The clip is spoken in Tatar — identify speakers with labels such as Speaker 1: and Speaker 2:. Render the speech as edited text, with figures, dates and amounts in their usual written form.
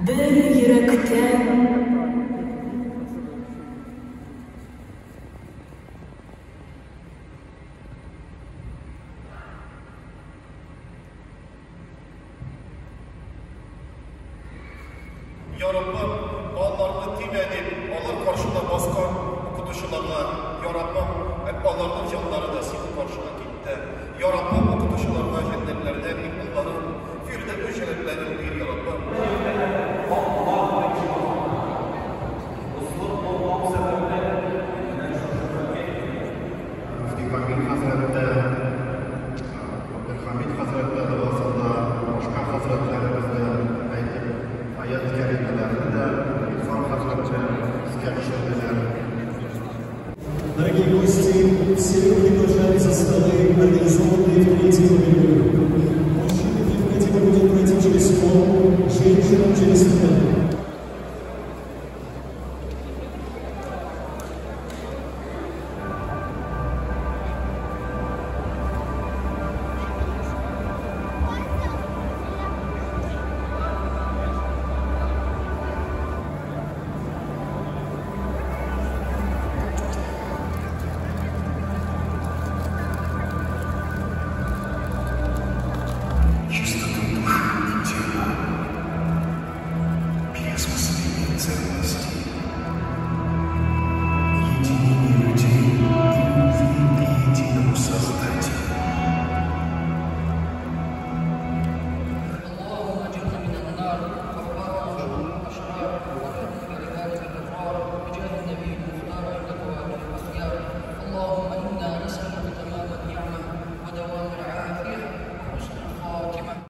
Speaker 1: Бер йөрәктән.
Speaker 2: Я Раббым, балаларны тимә дип, алар каршына баскан укытучыларга, Я Раббым, аларның җаннары да синең каршыңа китте. Я Раббым, укытучыларга җәннәтләрдә миңнулларын, Фирдәвес җәннәтләрен бир, Я Раббым.
Speaker 3: Мөфти Камил хәзрәт тә, Габделхамид хәзрәт тә догасында, башка хәзрәтләребез дә әйтеп, аять кәримәләрне дә Ирфан хәзрәт тә искә төшерделәр.
Speaker 4: Дорогие гости, все мы приглашаем за столы, организованные в третьем павильоне.